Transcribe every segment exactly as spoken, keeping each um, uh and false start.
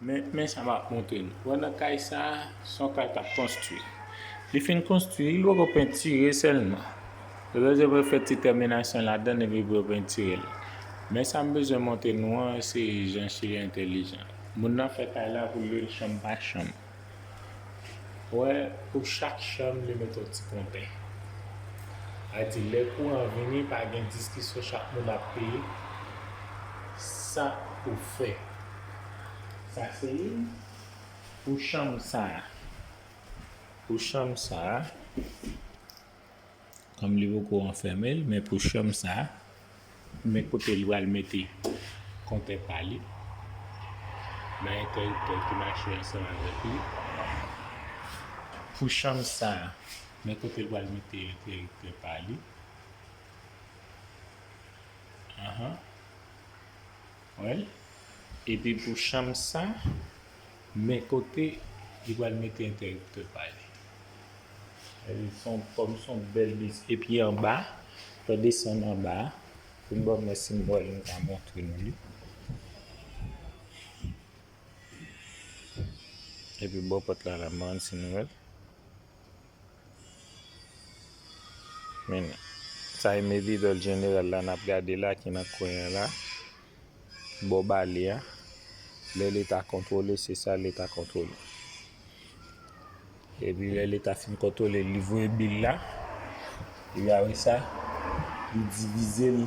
Men, men sa m ap montre nou. Wè nan kay sa a, se yon kay k ap konstwi. Li fin konstwi, li poko pentire sèlman. Yo bezwen pou yo fè ti tèminasyon ladann epi pou yo pentire l. Men sa m bezwen montre nou an, se jan Chili entèlijan. Moun nan fè kay la pou l lwe l chanm pa chanm. Wè, pou chak chanm, li mete yon ti kontè. Sa di, lè kouran vini, pa gen diskisyon, chak moun ap peye sa ou fè. Sa se youn. Pou chanm sa a, pou chanm sa a, kòm li poko anfèmen l, men pou chanm sa a, men kote li pral mete kontè pa li, nan entèriktè ki mache ansanm avèk li. Pou chanm sa a, men kote li pral mete entèriktè pa li. Ahan. Wè l. Epi pou chanm sa, men kote li pral mete entèriktè pa li. Li se yon, kòm se yon bèl bes. Epi anba, fè desann anba a. Pou n ba w mèsi m wè l, m ka montre nou li. Epi bò pòt la, la, m pa konn si nou wè l. Men, sa e medidòl jeneral la n ap gade la ki nan kwen an la, bò bale a. Lè leta kontwole, se sa leta kontwole. Epi lè leta fin kontwole, li voye bil la. Epi apre sa, li divize l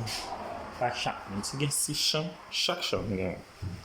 pa chak moun. Si gen sis chanm, chak chanm gen yon.